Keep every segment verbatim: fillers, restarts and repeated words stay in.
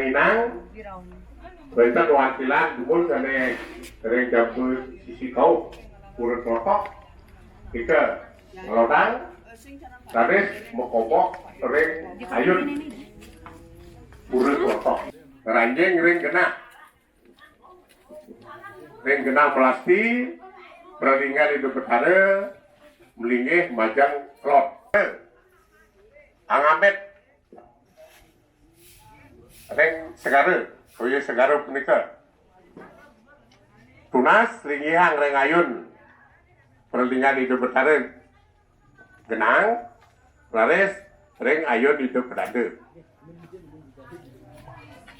Inang, wénten wakilan dumun sané ring jaba sisi kauh, Pura Klothok, nika nglodang, raris makobok ring ayun Pura Klothok. Ngranjing ring genah. Ring genah melasti, pralinggan Ida Betara, malinggih majeng kelod. Angamit ring segara, kawya segara punika. Tunas linggihang ring ayun pralinggan Ida Betara genang, raris ring ayun Ida Pedanda.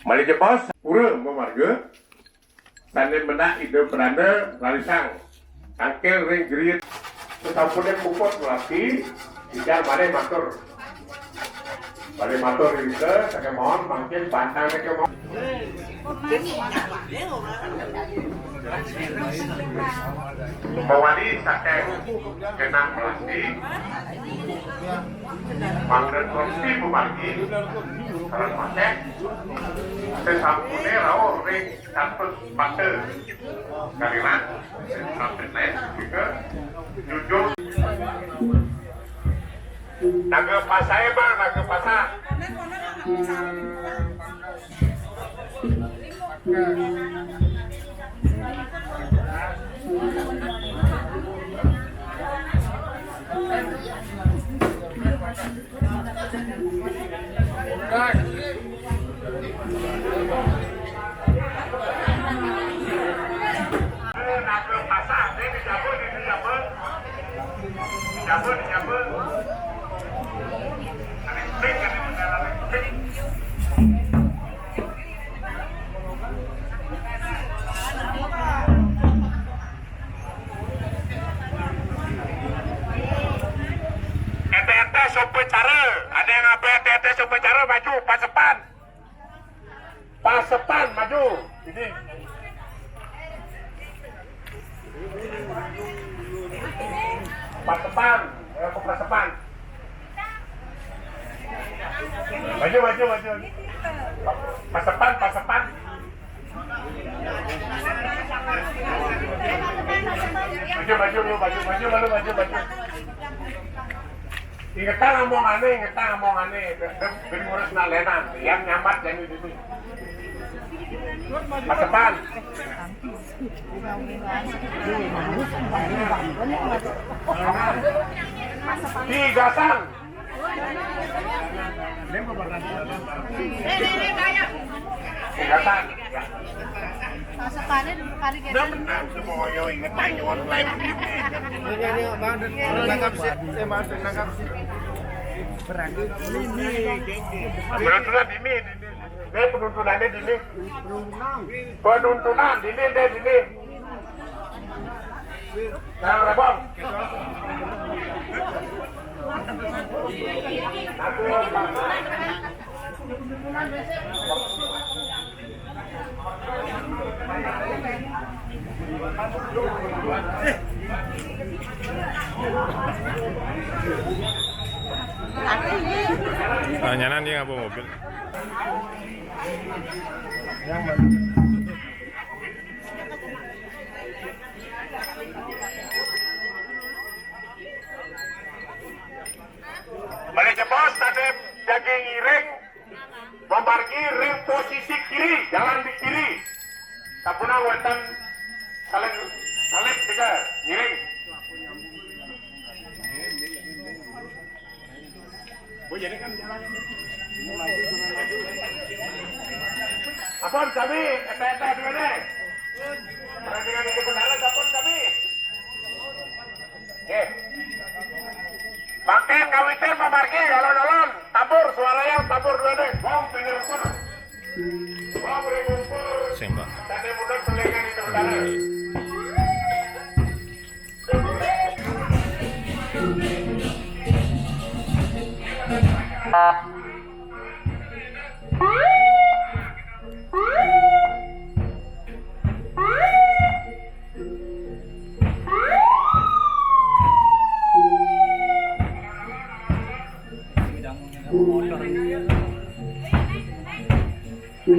Malih jebos, pura mamargi, sané mendak Ida Pedanda rarisang tangkil ring jerit. Sasampuné puput melasti, ijang malih matur. Malih matur irika, sakémaon mangkin bantangé kémaon. Mawali saking genah melasti, mangda melasti mamargi, sareng maséh, sasampuné rauh ring Catus Pata Kaliran, sampun lain juga jujur. Naga Pasar, Bang, Naga Pasar. Ente-ente sopacara, ada yang apa ente-ente sopacara, maju, pasepan. Pasepan, maju. Ini. Pasepan, ya, pasepan. Maju, maju, maju. Pasepan, pasepan. Maju, maju, maju, maju, maju, maju, maju. Ingetang omongané, ingetang omongané. Gén ngurus nak lénan, yang nyambat jani dini. Pasepan. Tigasan. Tigasan. Pasepané dulu kali, Gén. Nah, benar, semua yang inget aja online. Ini, ini, Bang, nangkap sih. Eh, Bang, nangkap sih. Penontonan dini, dini. Ini penontonannya dini. Penontonan dini, deh, dini. Nah, Rebong. Nah, nyanan dia ngaba mobil. Malih jebos, sané jagi ngiring, mamargi ring posisi kiri, jalan di kiri. Sampunang wénten salib, salib tiga, ngiring. Ampun sami, éta-éta dua deh. Perhatikan itu benar, ampun sami. Nggih. Mangkin kawitin mamargi, alon-alon, tabur, suarayang, tabur dua deh. Wong pinggir pun. Wong ring pun. Sing, Mbak. Sané mundut selingan itu benar. Iya,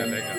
legal.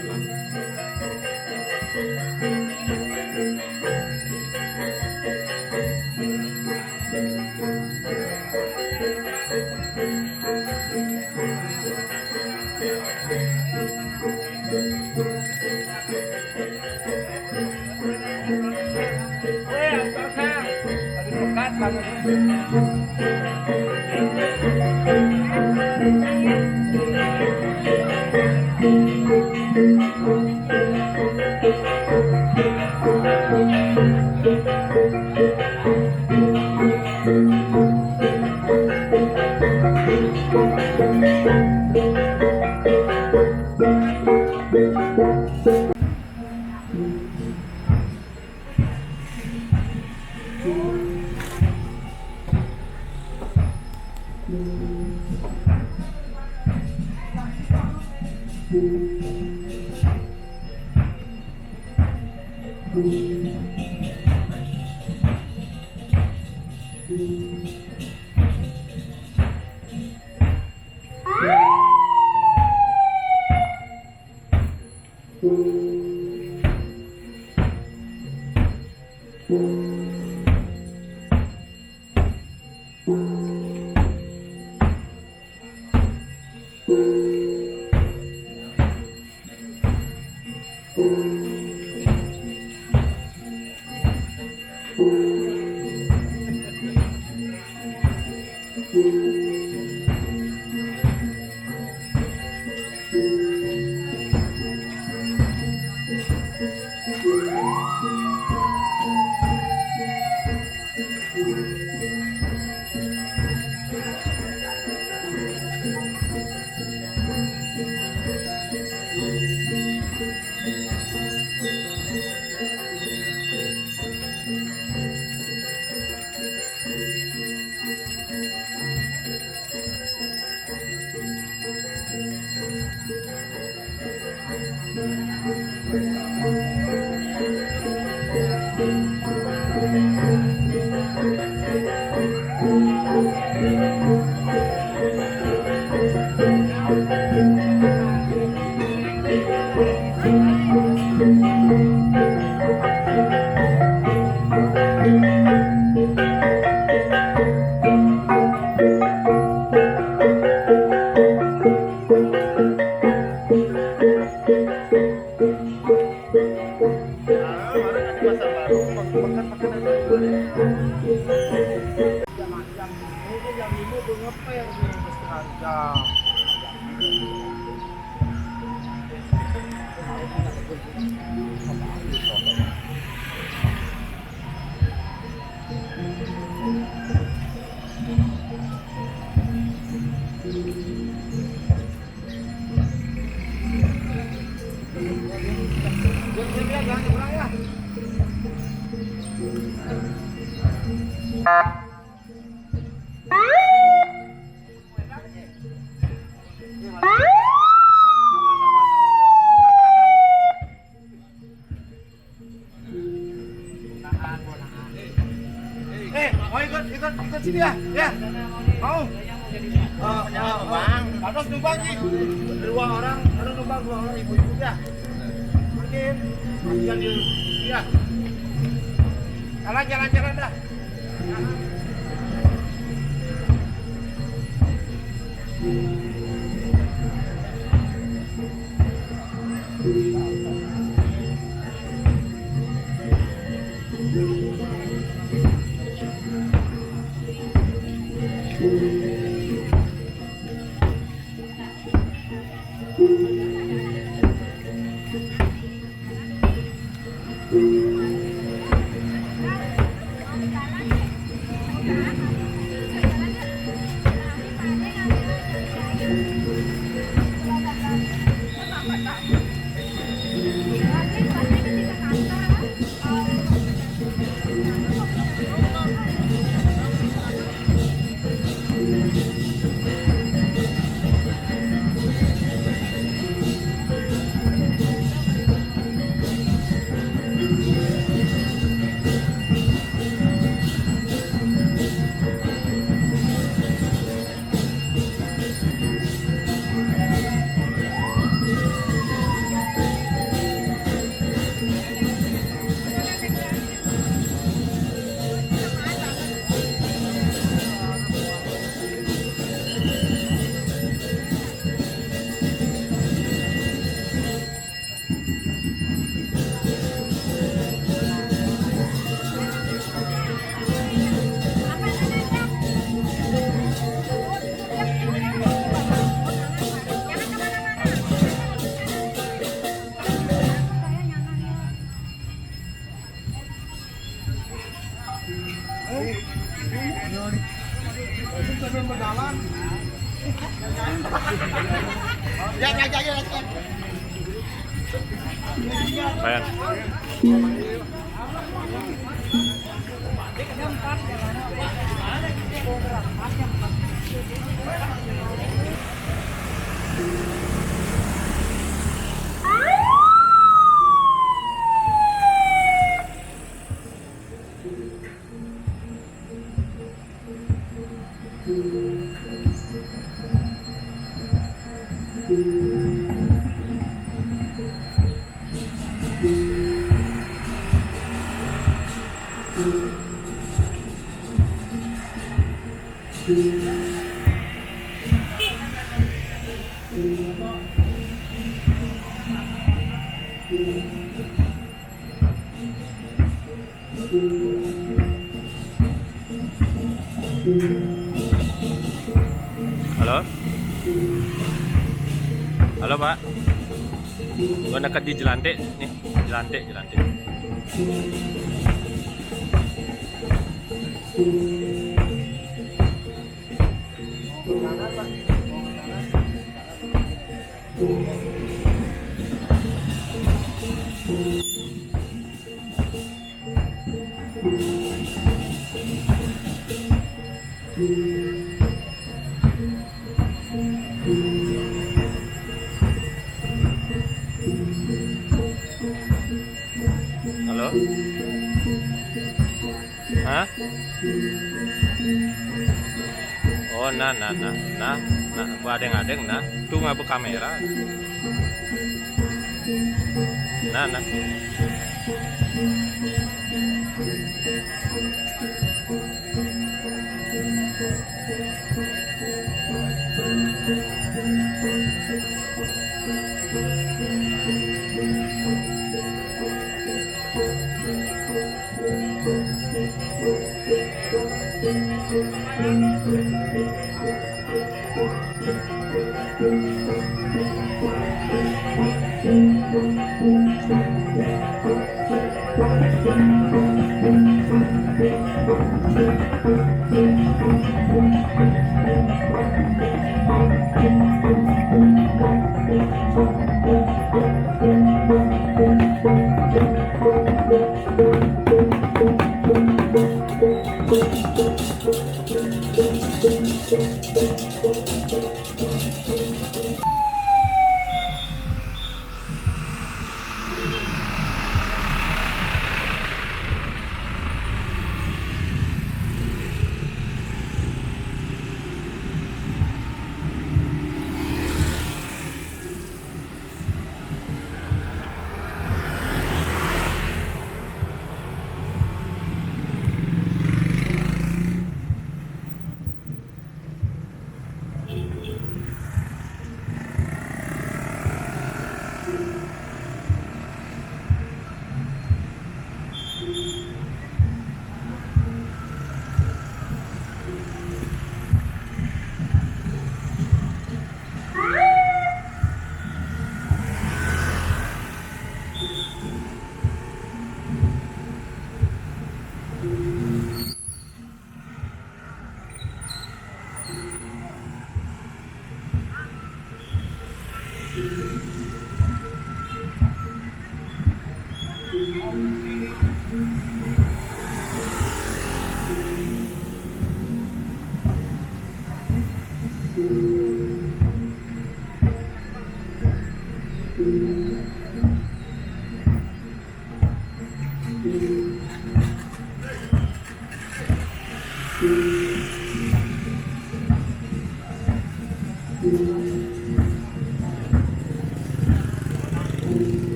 Eh, mau ikut, ikut, ikut sini ya, ya. Mau? Eh, eh, Bang. Harus numpang sih. Dua orang, harus numpang dua orang, ibu-ibu ya. Mungkin, kasihan dia. Ya. Jalan, jalan, jalan dah. Ayan. Halo? Halo, Pak. Gua dekat di Jelantik nih. Jelantik, Jelantik. Halo? Hah? Oh, nah, nah, nah, nah, nah, gua adeng-adeng, nah. Tuh nggak berkamera. Nah, nah.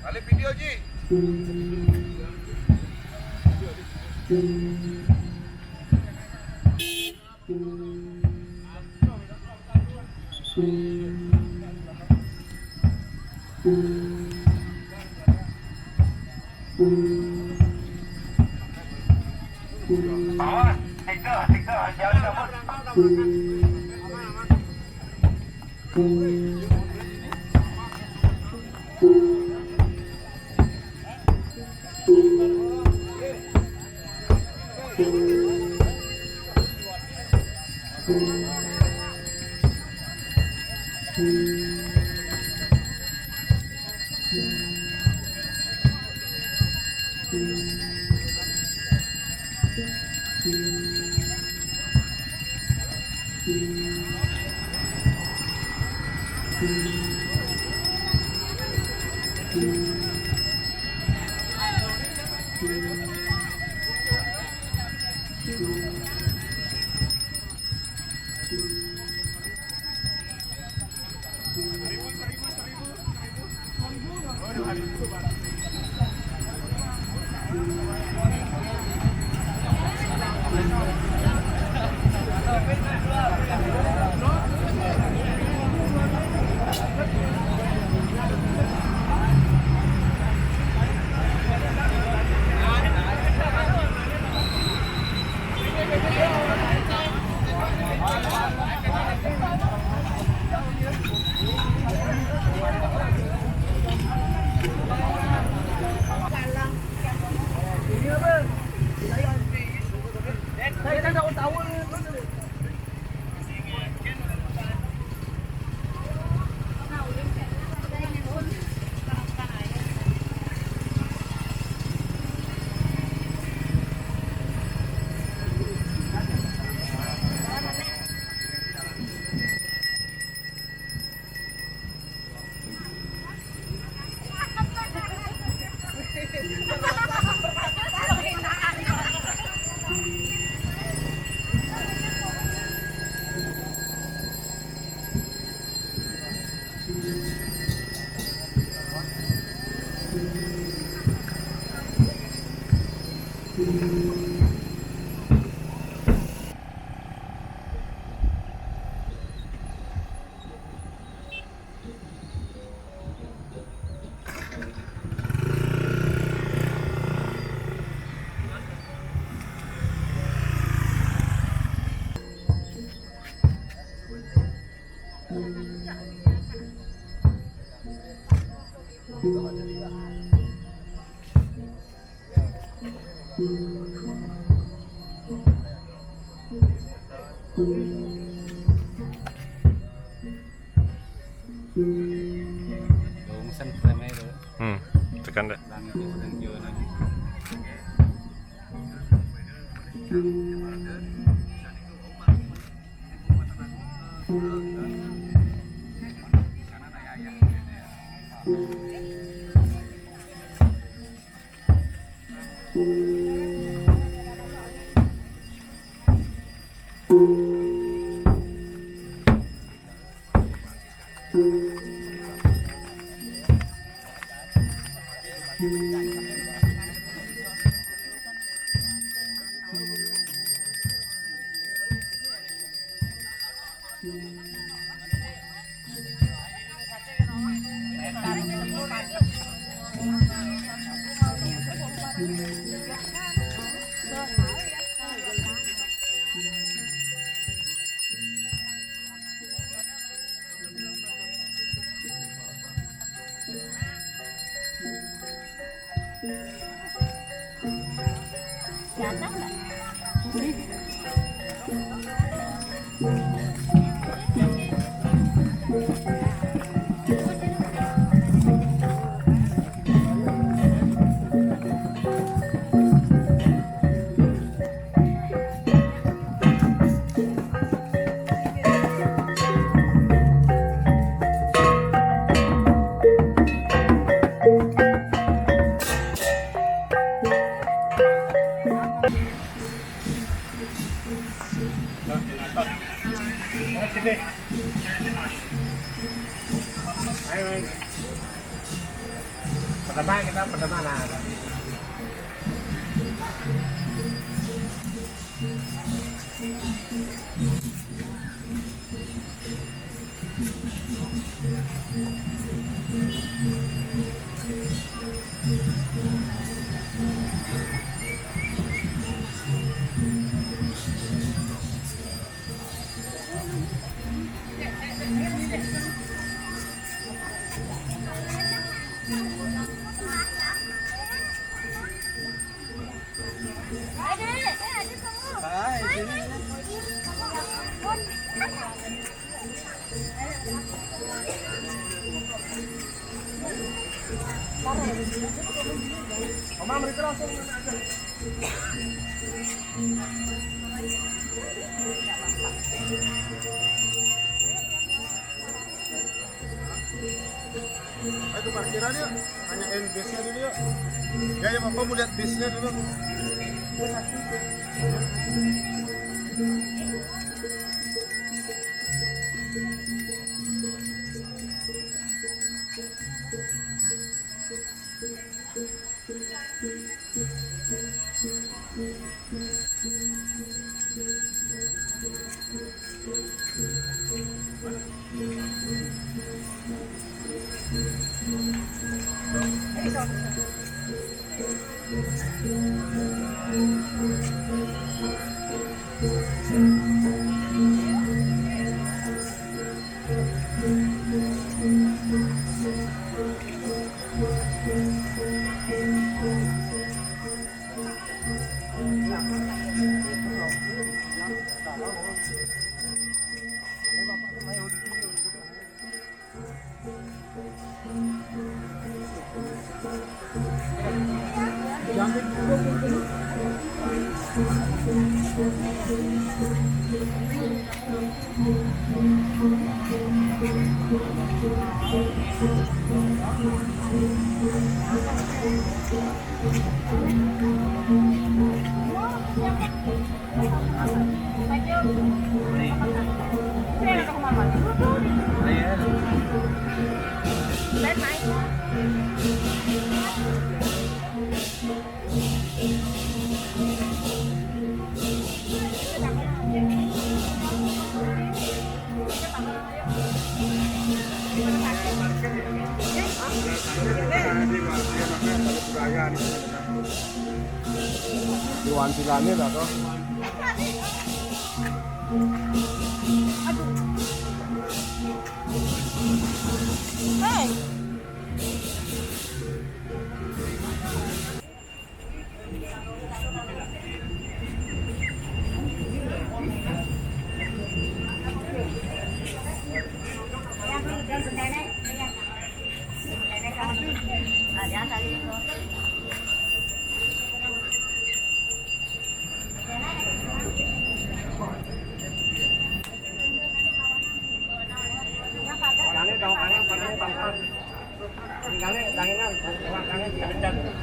Balik video, Ji. Dong sen frame itu. Hmm, tekan deh. Langit itu sedang jauh lagi. Ayo, ayo. Pertama kita pertama lah. Mama, mereka langsung aja. Ayo ke parkiran yuk, tanyain bisnya dulu yuk. Ya, ya, Papa mau lihat bisnya dulu. Iwan Silani dah tuh. Hey.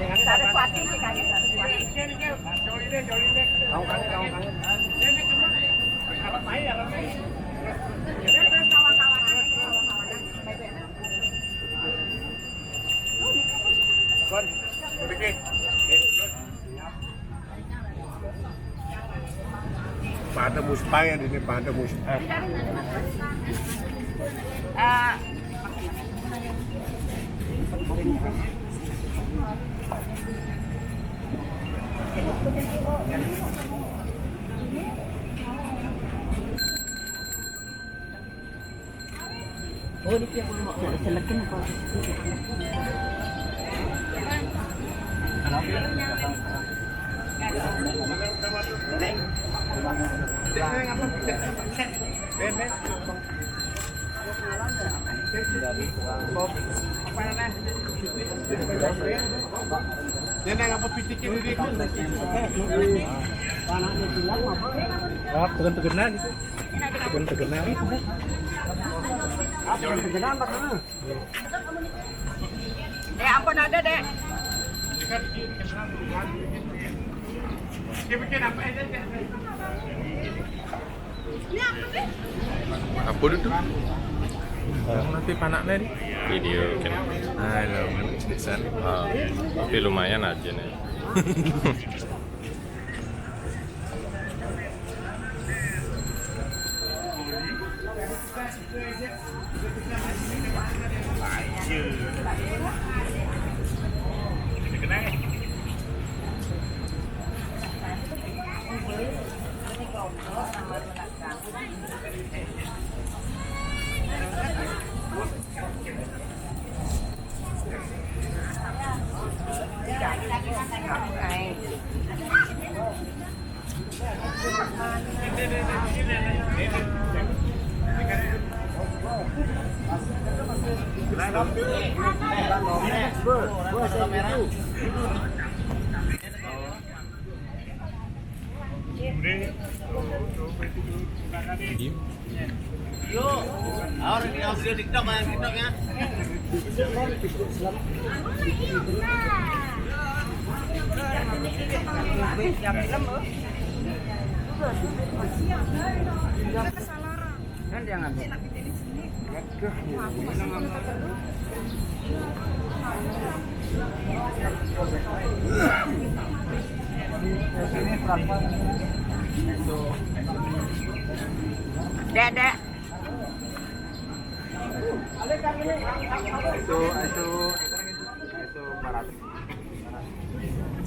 Saraswati sih, Kak, ya, Saraswati. Kamu kangen, kamu kangen. Kon, sedikit. Pada muspaya ini, pada muspaya. Eh, Oh, di pihak rumah. Selekin apa? Dia naik apa pitikin ini? Wah, tekan-tekan gitu. Tekan-tekan. Apa tekan apa? Eh, ampun ada, Dek. Apa itu? Yang nanti panaknya nih? Video kan. Ah, lo kan. Ah, tapi lumayan aja nih. Diem. Yuk, orang di audio TikTok, yang TikTok ya. Kan dia ngambil. Dek, dek. Itu, itu, itu empat ratus.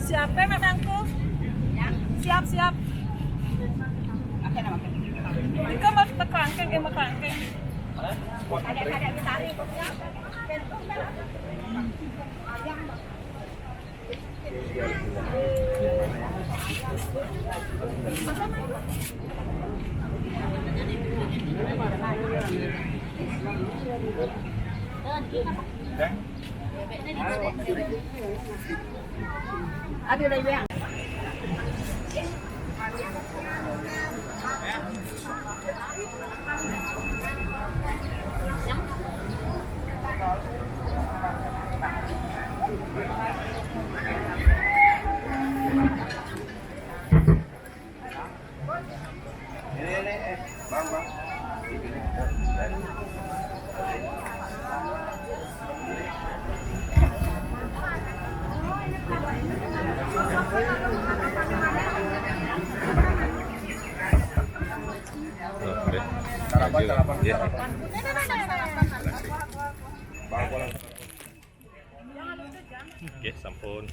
Siapa, Mak Bangku? Siap, siap. Engkau mau tekerangkeng, eh, mau kerangkeng. Ada, ada ditarik. Ada lagi yang Oke. Sarapan, sarapan, sarapan. Oke, sampun.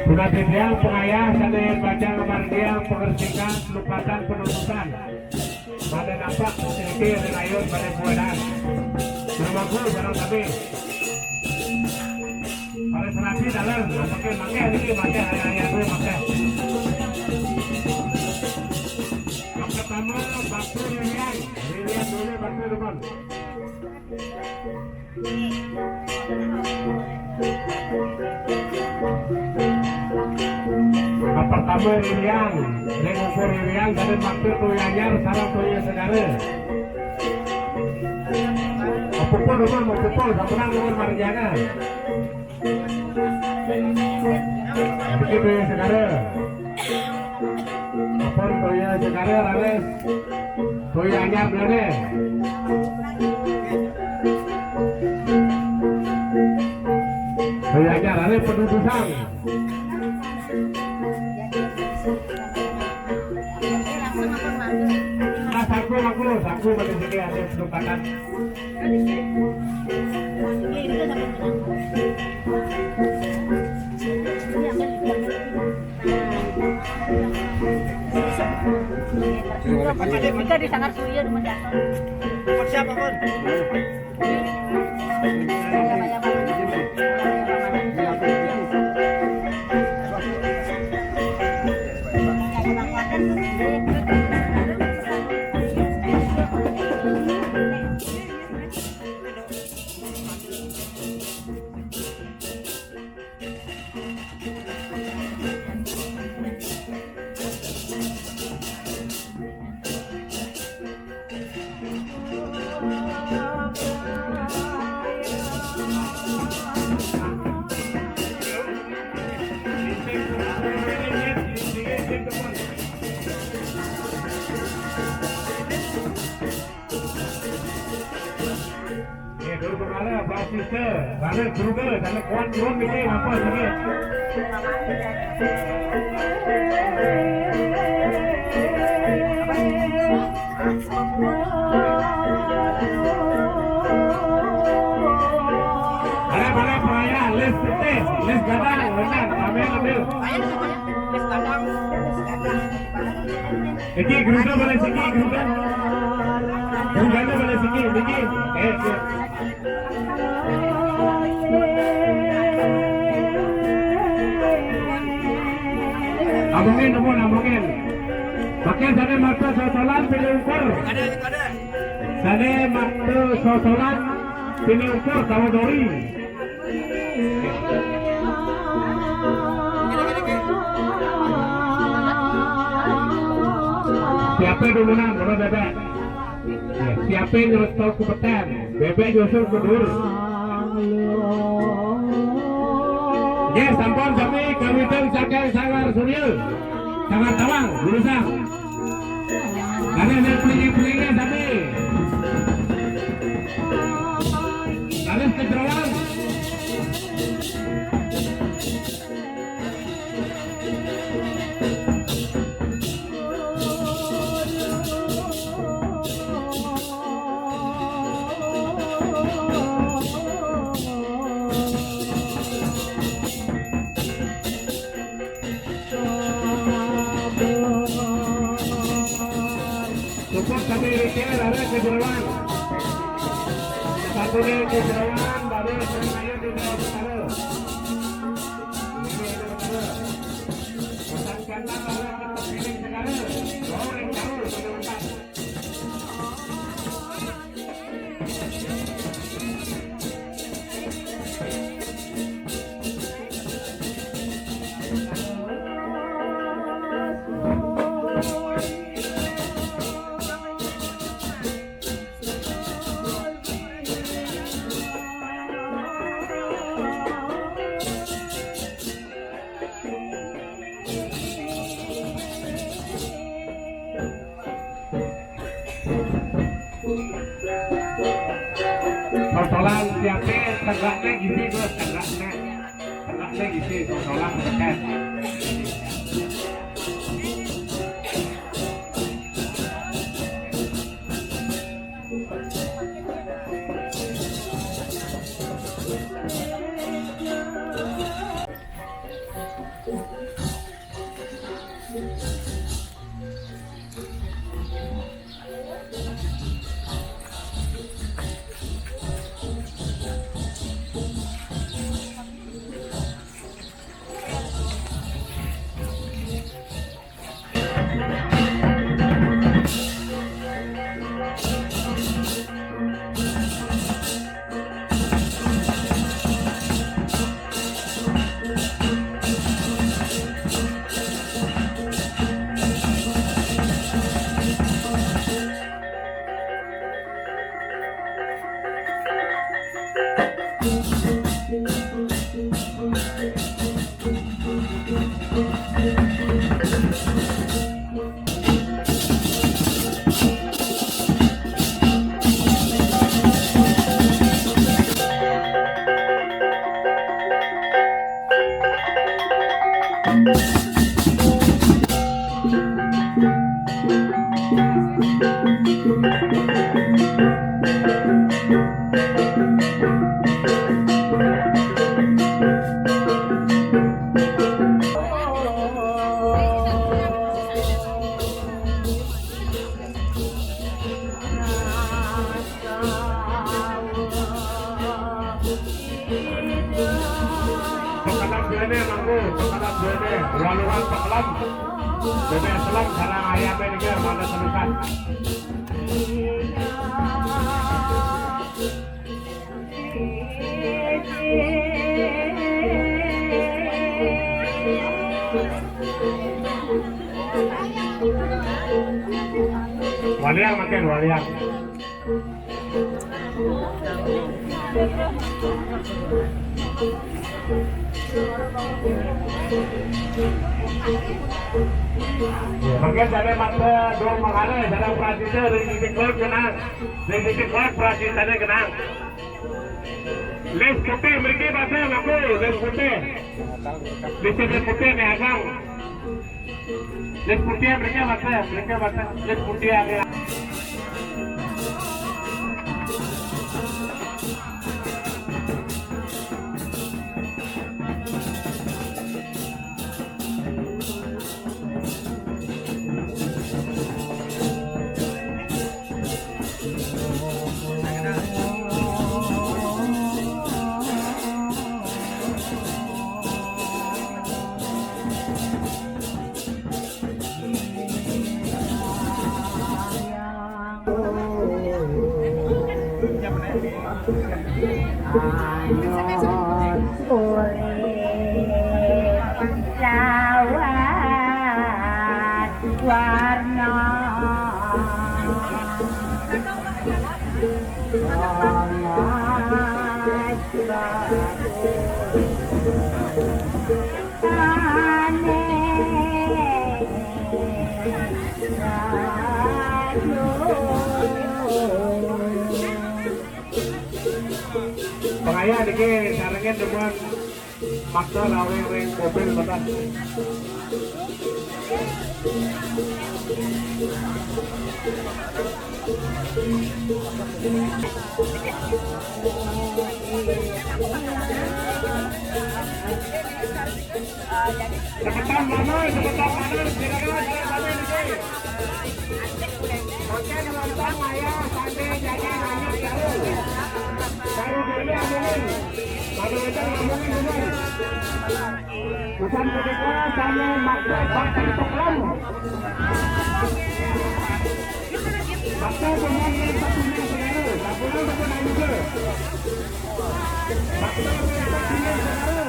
Sudah tidiang pengayah, sadaya bajang margiang pangertikan, lupatan penutusan. Pada nampak silke rinayun pada buadan. Lumaku barang kami. Para serapi dalam, makai, makai lagi, makai, hari-hari tu makai. Yang pertama, batu ririan. Ririan dulu, batu depan. Yang pertama ririan, ring ukur ririan, dari batu tu anyar, sarang tu segara. Apa pun rumah, apa pun, tak pernah rumah marjana. Iki toya segara. Ampun toya segara raris. Toya anyar dene. Toya anyar raris penutusan. Nah, saku, saku, saku pada sini ada penutusan. Jika di sangat suya rumah dasar. Siapa, Bun? Eh, dulu kemana, Baptiste? Balik juga, sana kuat turun dikit, apa sedikit. Mana, mana, pengayah, les putih, les gadang, benar, ambil, ambil. Iki, geruda balik siki, geruda. Gerudanya balik siki, iki. Eh, eh. Abongin, abongin, abongin. Pakai sana mata sosolan pilih ukur. Sana mata sosolan pilih ukur, tahu dori. Siapa dulu nang, kalau bebek? Ya, siapa yang nyuruh tahu kupetan? Bebek nyusul ke dulu. Ya, sampun sami kawitan saking Sanggar Surya. Sanggar Tawang, jurusan. Ada yang pelingi-pelingi sami. Ada kejeroan. Cukup kami rikir, ada kejeroan. Satu ni kejeroan, baru saya ayo di bawah. Totolan siape tegakne gini, Gus, tegakne. Tegakne gini, totolan tegak. Pekelam duene, mangku, pekelam duene. Walungan pekelam. Bebek selam, sarang ayame niki, mana selusan. Waliang makin, waliang. Mangke sane mangke dong mangane, sane operasi te, ring titik lor kenang. Ring titik lor operasi sane kenang. Lis putih mriki basa ngaku, lis putih. Lis putih nih agang. Lis putih mriki basa, mriki basa. Lis putih nih. Lawat warna. Pengayah niki sarengin demen maksa raweng ring mobil mata. Cepetan mana, cepetan mana, silakan, silakan, silakan. Oke, nonton ayah sambil jadi lanjut baru. Baru dulu ngomongin. Baru itu ngomongin dulu. Bukan ketika saya maksa bakti peklam. Bakti peklam yang satu ini saudara. Laporan satu naik juga. Bakti peklam yang satu ini saudara.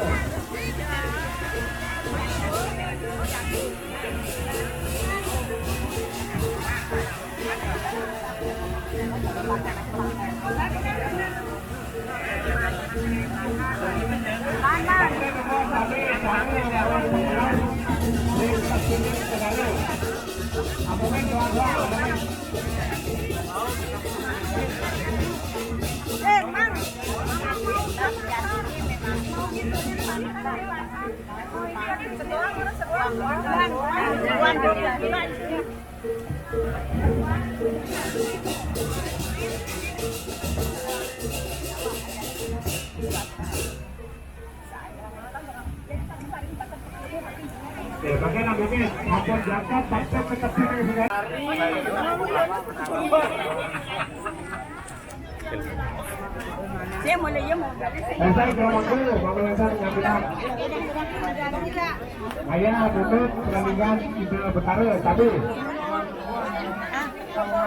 Oke, pakai rambutnya, rambut jangkau, pakai ke tepi, ya. Saya mulai ya mau dari sini. Saya ke rumah dulu, mau belajar nyambilan. Ayah, tutup, pertandingan, kita betara, tapi.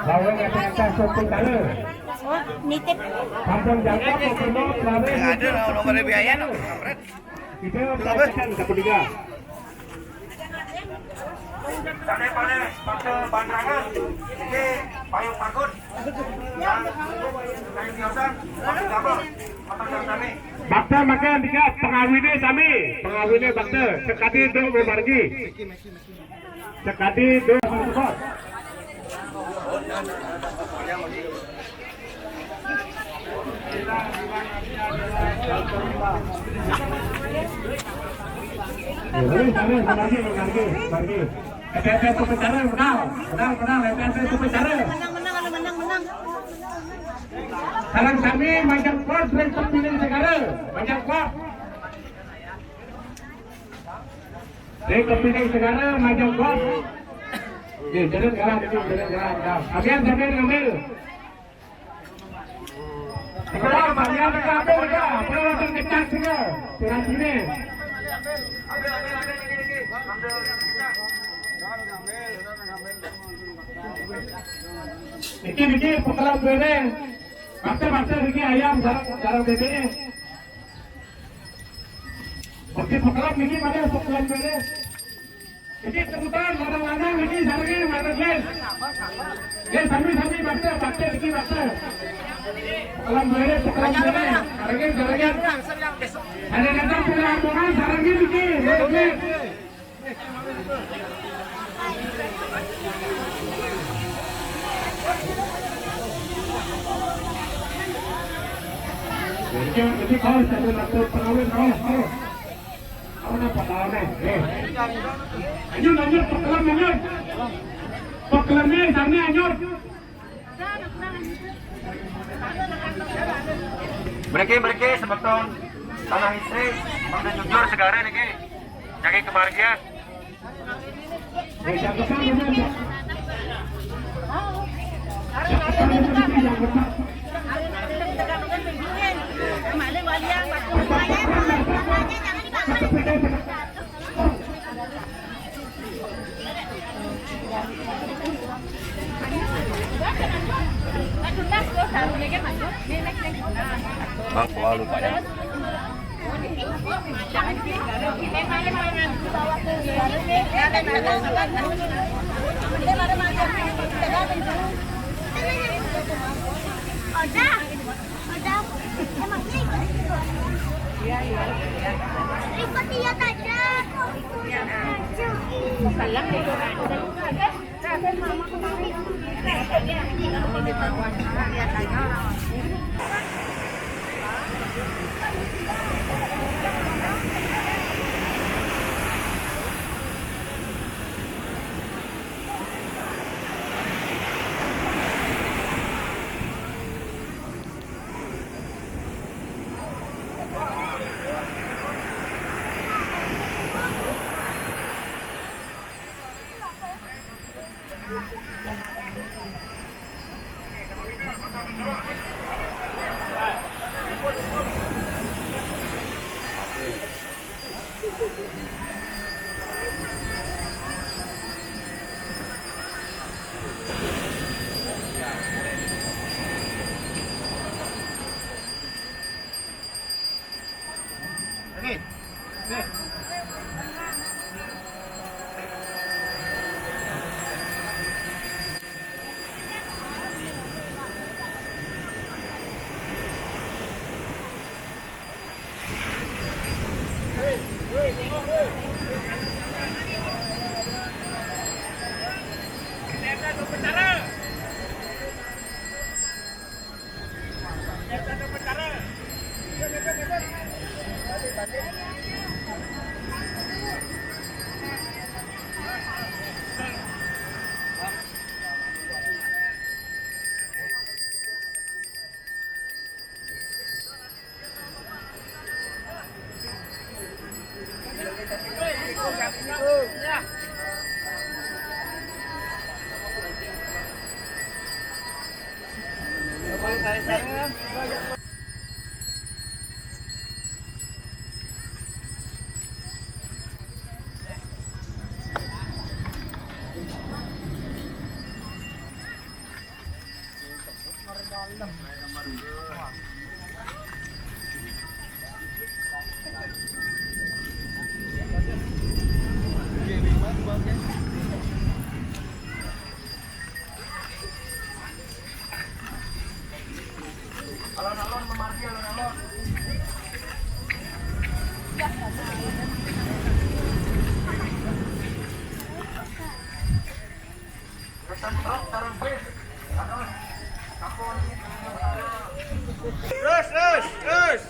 Bawa yang atas, sopi betara. Oh, nitip. Kampung Jangkau, mau penuh, lari. Ada lah, belum ada biaya, no. Kampret. Kita pelajaran satu tiga. Sane pale pate banrangan, iki payung magun. Payung tiosan, payung gabel, payung gabel. Bakte makan tiga pengawine sami, pengawine bakte, sekadi do memargi. Sekadi do support. Sekarang kami majak kuat dari terpilih negara, majak kuat. Dari terpilih negara, majak kuat. Oke, jalan, jalan, jalan, jalan. Kalian sambil ngambil. Sekarang kalian ke kampung aja, perlu langsung kencang juga. Surat ini. Niki, niki, pekelam bebek. Bakte, bakte, niki ayam, jarang, jarang bebek. Oke, pekelam niki mana pekelam bebek? Iki tebutan, lanang-lanang iki sarengin, matur, guys. Guys, sami-sami bakte, bakte iki bakte. Salam duwe, salam duwe. Sarengin, sarengin. Ada datang pulang, pulang, sarengin iki, matur, guys. Jadi kau jadi laki pengawin kau, kau. Kau nak pengawin, eh. Lanjut, lanjut, pekelam, lanjut. Pekelam ni, sana, lanjut. Mriki, mriki, semeton tanah istri, mangda nyujur segara niki. Jaga kebahagiaan. Bang, kuah lupa ya. Ada. Terus, terus, terus.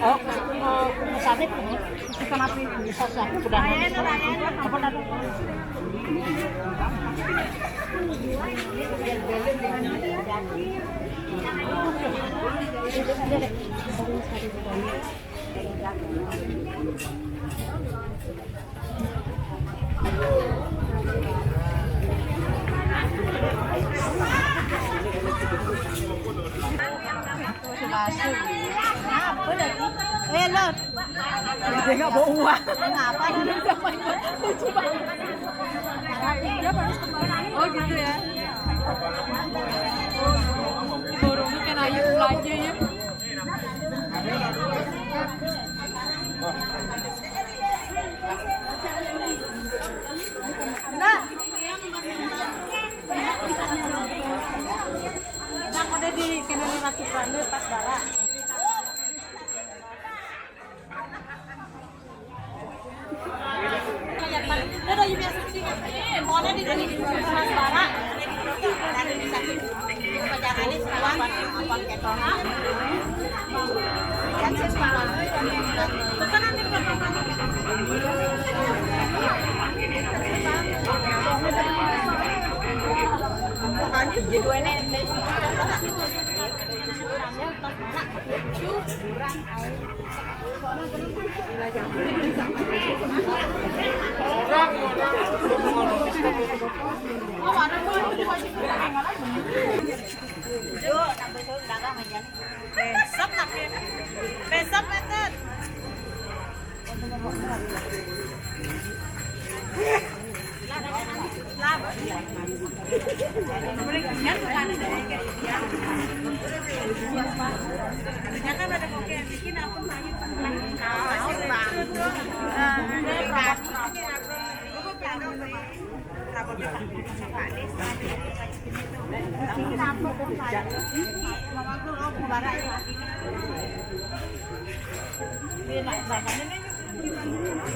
Oh, oh, sabit. Itu kenapa? Bisa, bisa. Sudah. Apa tadi? Apa lagi? Eh, Lot. Dia nggak bawa uang. Kenapa? Lucu banget. Oh, gitu ya. Borongnya kan ayo belanja ya. Nah, udah di kena lima ratus ribu pas bara. Besok lah, Ken. Besok, Ken.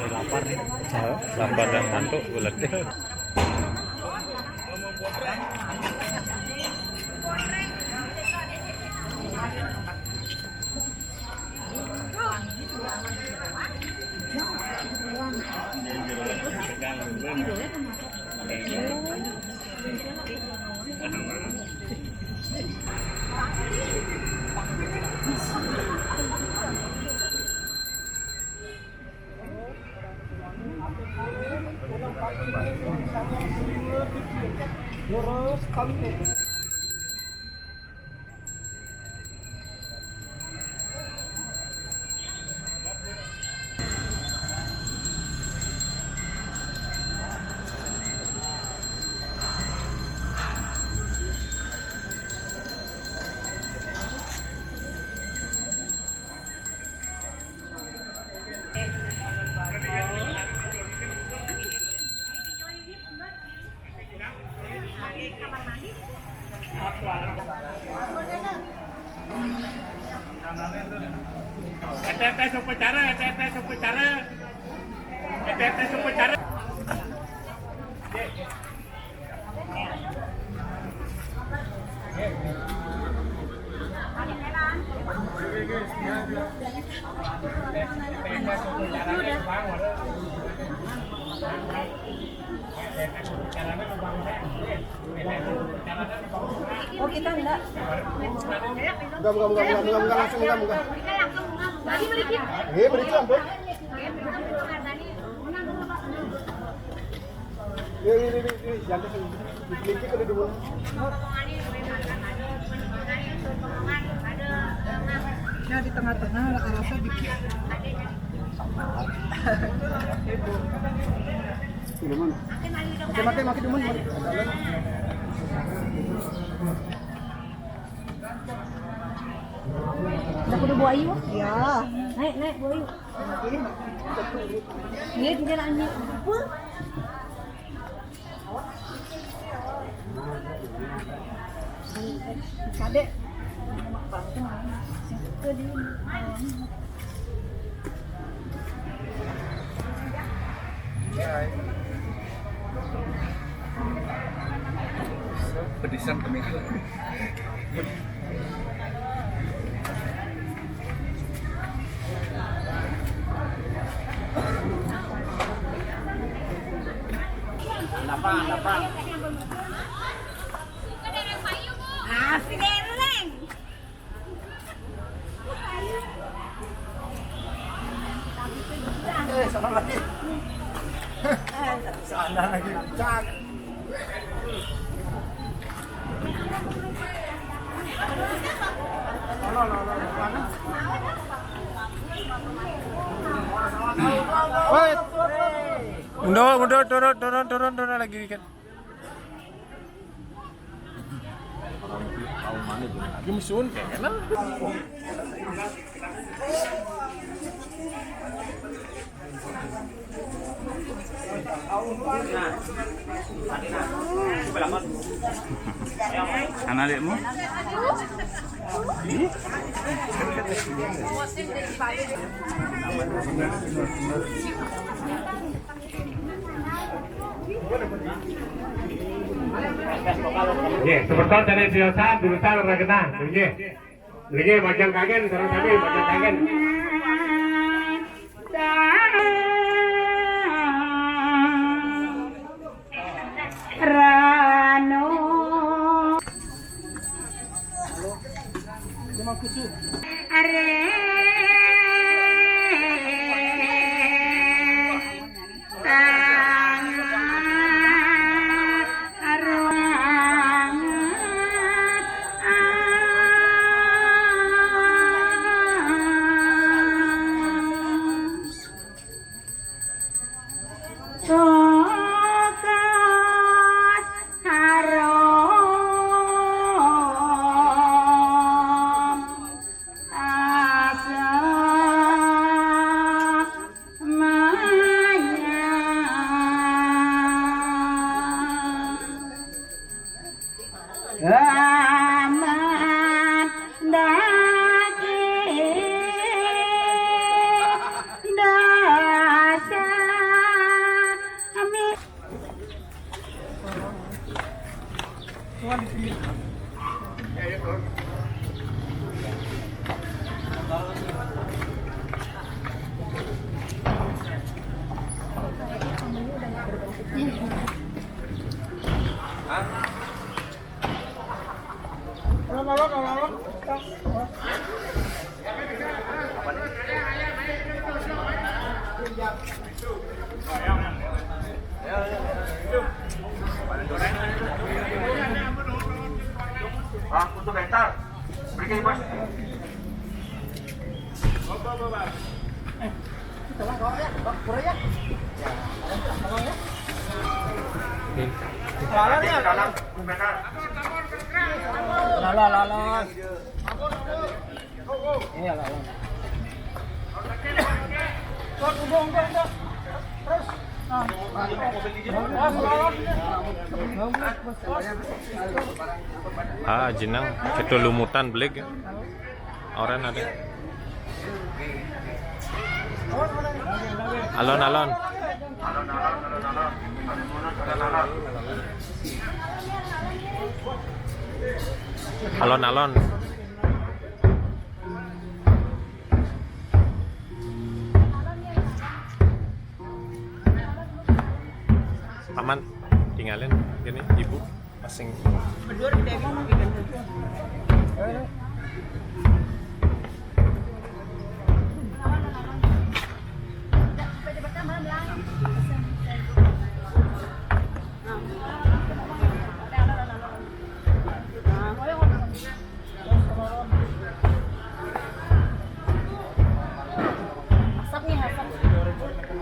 Lapar nih. Lapar dan ngantuk, bulat. Lurus, kontak. Ete-ete upacara, ete-ete upacara. Ete-ete upacara. Oh, kita enggak. Enggak, enggak, enggak, enggak, enggak, enggak, langsung, enggak, enggak. Iya, beri itu, ampun. Iya, iya, iya, iya, jangan kesini. Dikit udah dulu. Ya, di tengah-tengah, rasa dikit. Ibu. Oke, mati, mati, demen, mati. Udah kudu bawa ayu? Ya. Naik, naik, bawa ayu. Iya, tidak lanjut. Apa? Kadek. Pedisan kami. Lapang, lapang. Ah, si Dereng. Eh, sana lagi. Sana lagi. Cak. Woi. Mundur, mundur, turun, turun, turun, turun lagi dikit. Tahu mana dia? Lagi mesun kayaknya. Anak adikmu? Nggih, seperti tadi biasa, jurusan ora kena. Nggih. Nggih, bajang kangen, sareng sami bajang kangen. Rano. Are. Tugas harum asa maya. Aman daki dasa ami. Ah, untuk bentar. Berikan, Mas. Ah, jenang, kita lumutan beleg ya. Oren ada. Alon, alon. Alon, alon. Aman, tinggalin gini, ibu. Masing. Asap nih, asap.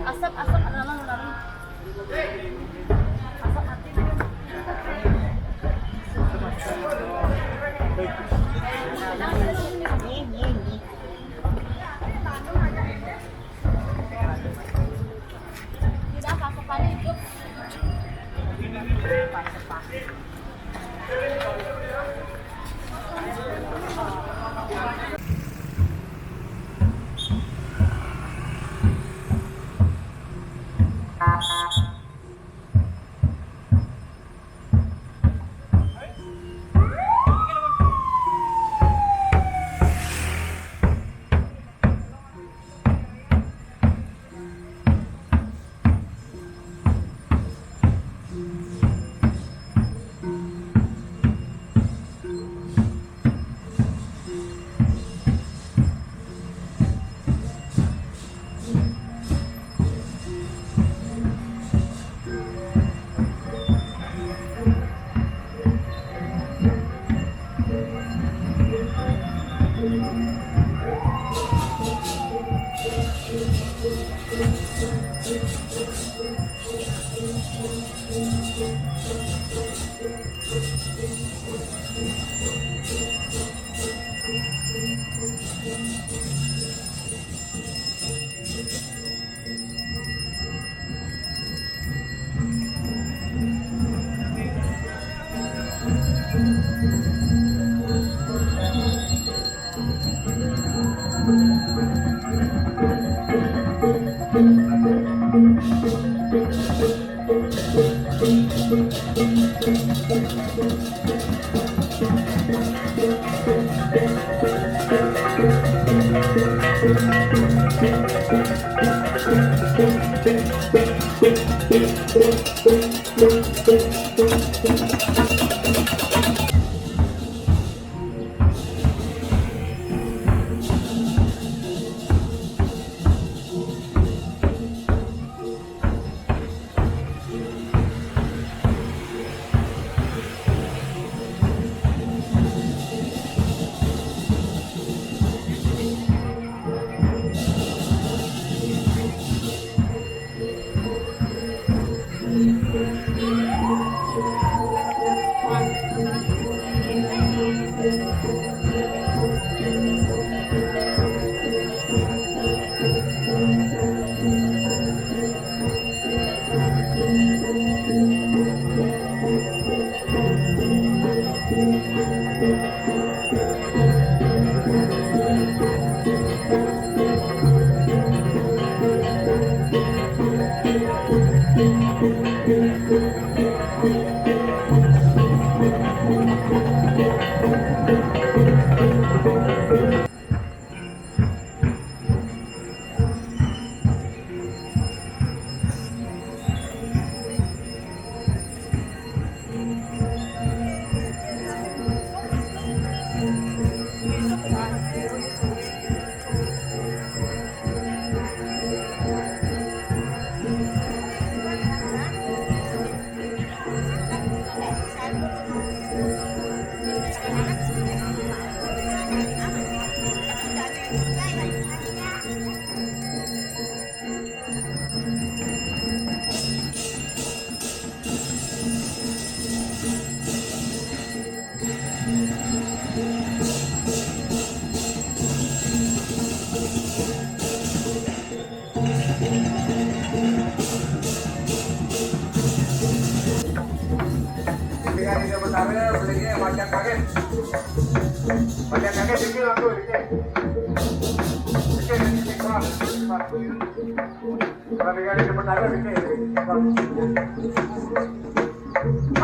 Asap, asap, ada lalang, ada lalang. Asap mati. Nih, nih, nih. Tidak, asap hidup.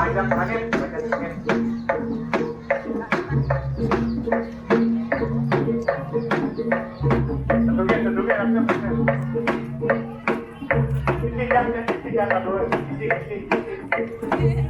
Ajak kaget, ajak kaget. Tentunya, tentunya, tentunya. Ini yang jadi tiga, dua, ini, ini, ini.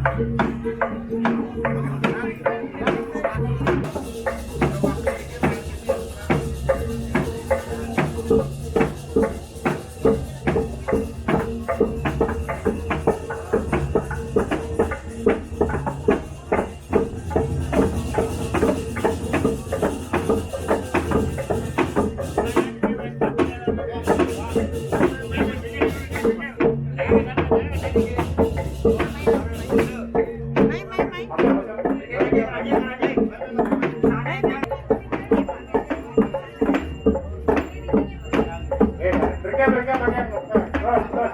Eh, berikan, berikan, berikan. Terus, terus.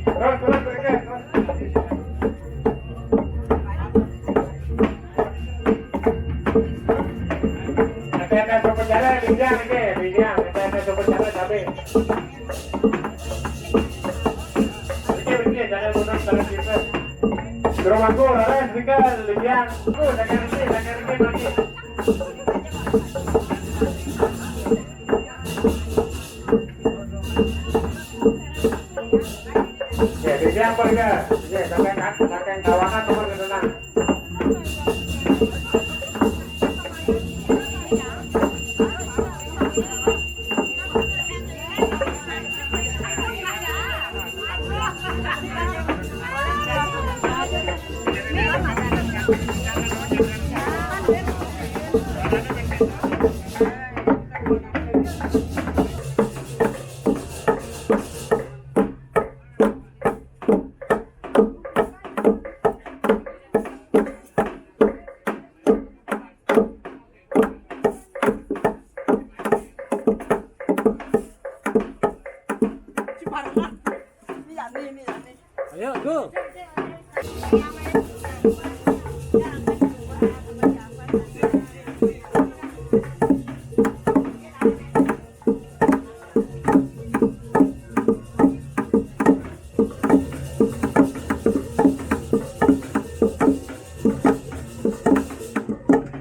Terus, terus, berikan. Terus. Ada, ada sopo jalan, Bijang, ini, Bijang. Ada, ada sopo jalan, tapi. Oke, oke, jangan mundur, jangan gitu. Ke rumahku, Laras, Rika, Bijang. Tuh, jangan ribet, jangan ribet lagi. Ya, Bijang, Pak, ya. Ya, sampai, sampai kawanan, teman, ke sana. Mì làm đi, mì làm đi. Ayo, go.